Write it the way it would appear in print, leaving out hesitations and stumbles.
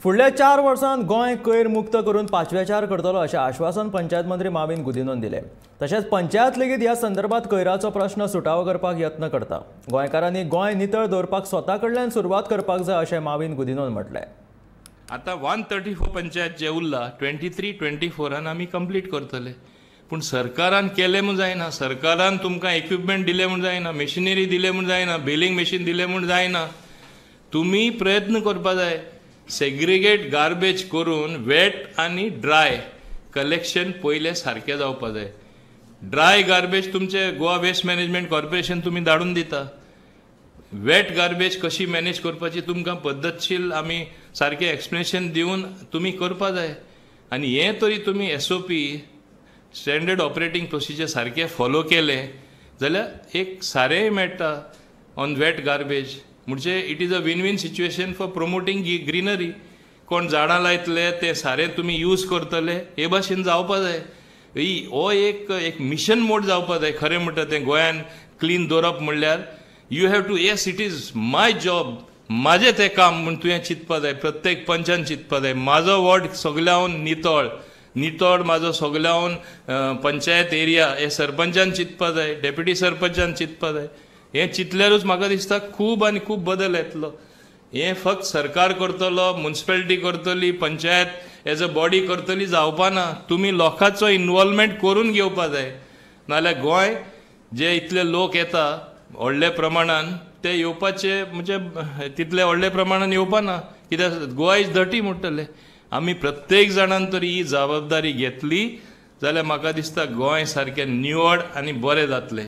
फुडल्या 4 वर्सांत गोंय कोयर मुक्त करून पाचवेचार करतलो अशें आश्वासन पंचायत मंत्री माविन गुदिन्होन दिलें. तशेंच पंचायत लेगीत ह्या संदर्भात कोयराचो प्रश्न सुटावो करपाक यत्न करता. गोंयकारांनी गोंय नितळ दवरपाक स्वता कडल्यान सुरवात करपाक जाय अशें माविन गुदिन्होन म्हटलें. आतां 134 पंचायत जे उरला 23-24 आमी कंप्लीट करतले. पूण सरकारान केलें म्हूण जायना, सरकारान तुमकां इक्विपमेंट दिलें म्हूण जायना, मशिनरी दिलें म्हूण जायना, बेलिंग मशीन दिलें म्हूण जायना. तुमी प्रयत्न करपा जाय. सेग्रिगेट गार्बेज करून वेट आनी ड्राय कलेक्शन पयलें सारकें जावपा जाय. ड्राय गार्बेज तुमचे गोवा वेस्ट मॅनेजमेंट कॉर्पोरेशन तुमी धाडून दिता. वेट गार्बेज कशी मॅनेज करपाची तुमकां पद्दतशीर आमी सारकें एक्सप्लेनेशन दिवन तुमी करपा जाय. आनी हें तरी तुमी SOP standard operating procedure सारकें फॉलो केलें जाल्यार एक सारेंय मेळटा ऑन वेट गार्बेज. म्हणजे it is a win win situation for promoting greenery. कोण झाडां लायतले तें सारें तुमी यूज करतले हे भाशेन जावपा जाय. हो एक एक मिशन मोड जावपा जाय. खरें म्हणटा तें गोंयान क्लीन दवरप म्हणल्यार you have to, yes it is my job, म्हाजें तें काम म्हूण तुवें चिंतपा जाय. प्रत्येक पंचान चिंतपा जाय. म्हाजो वॉर्ड सगल्यावन नितळ नितळ, म्हाजो सगल्यावन पंचायत एरिया हे सरपंचान चिंतपा जाय, डेप्युटी सरपंचान चिंतपा जाय. हें चिंतल्यारूच म्हाका दिसता खूब आनी खूब बदल येतलो. हें फक्त सरकार करतलो, मुन्सिपेलिटी करतली, पंचायत एज अ बॉडी करतली जावपा ना. तुमी लोकांचो इनवॉल्वमेंट करून घेवपा जाय. नाल्यार गोंय जे इतले लोक येता व्हडले प्रमाणान ते येवपाचे म्हणजे तितले व्हडले प्रमाणान येवपा ना, कित्याक गोवा is dirty म्हणटले. आमी प्रत्येक जाणान तरी ही जबाबदारी घेतली जाल्यार म्हाका दिसता गोंय सारकें निवळ आनी बरें जातलें.